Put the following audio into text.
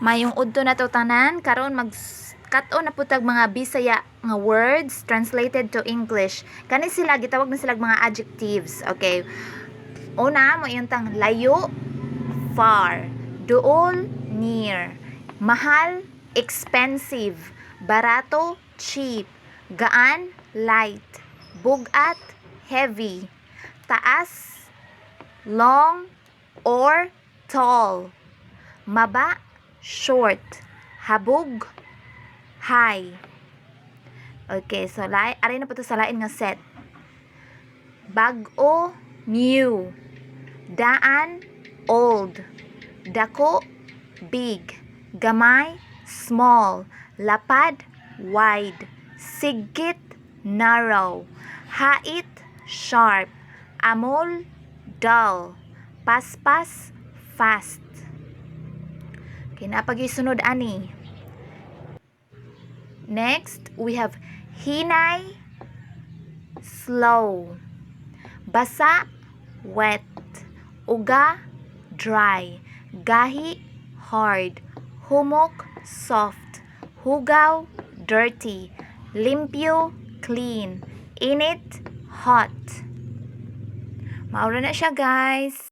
Maayong udto nato tanan. Karon mag kat-on na pud tag mga Bisaya nga words translated to English. Kani sila, gitawag na sila mga adjectives. Okay. Una, moingon tang layo, far. Duol, near. Mahal, expensive. Barato, cheap. Gaan, light. Bugat, heavy. Taas, long or tall. Maba, short. Habog, high. Okay, so ari na pud to sa lain nga set. Bag-o, new. Daan, old. Dako, big. Gamay, small. Lapad, wide. Sigkit, narrow. Hait, sharp. Amol, dull. Paspas, fast. Okay, naa pa sunod ani. Next, we have hinay, slow. Basa, wet. Uga, dry. Gahi, hard. Humok, soft. Hugaw, dirty. Limpyo, clean. Init, hot. Mao ra na siya, guys.